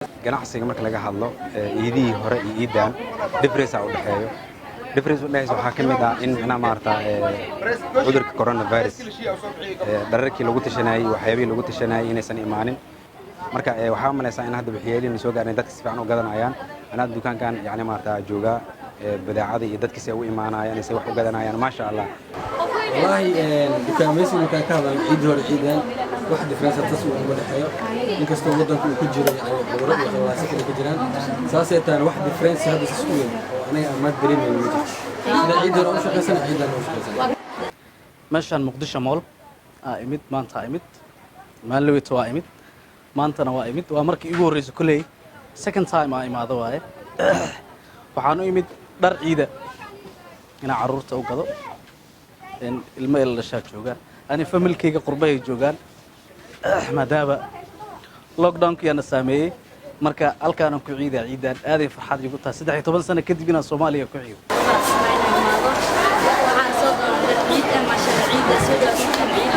Ganacsiga marka laga hadlo, iidihii hore iyo iidan difference u dhexeeyo. Difference u dhexeysa waxaa ka mid ah in macnaha maarata cudurka coronavirus, dhararkii lagu tashanayay, waxyaabihii lagu tashanayay inaysan imaanin. Marka waxaa malaysaa in hadda waxyeelihii la soo gaarnay dadka si fiican u gadanayaan. Anaa dukaankan yacni maarata joogaa, badeecada iyo dadka si ay u imaanayaan, si wax u gadanayaan, maasha Allah. Wallaahi, dukaamaysi markaan ka hadalno, ciidii hore ciidan wax difference tas uu uma dhexeeyo, inkastoo waddanka uu ku jiro yani cudurro iyo qalalaasyo kale ka jiraan. Saasay tahana wax difference hadda sas u weyn oo anaga aan maad dareemayno ma jirto. Sida ciidii hore u shaqaysana, ciidan u shaqaysana. Meeshaan Muqdisho Mall aa imid maanta, aa imid maalin waa imid, maantana waa imid. Waa markii igu horreysay kolley, second time aa imaado waaye. Waxaan u imid dhar ciida inaan carruurta u gado. Ilmo ila dhashaa jooga, ani familkayga qurbahay joogaan, maadaama lockdownkiyaana saameeyey. Marka halkaanaan ku ciidaa ciidaan, aaday farxad iigu tahay 13 sano kadib inaan Soomaaliya ku ciido. Waxaan soo doonay dhar ciid ah, maasha Allah. Ciidda soo dhaaf, ciid.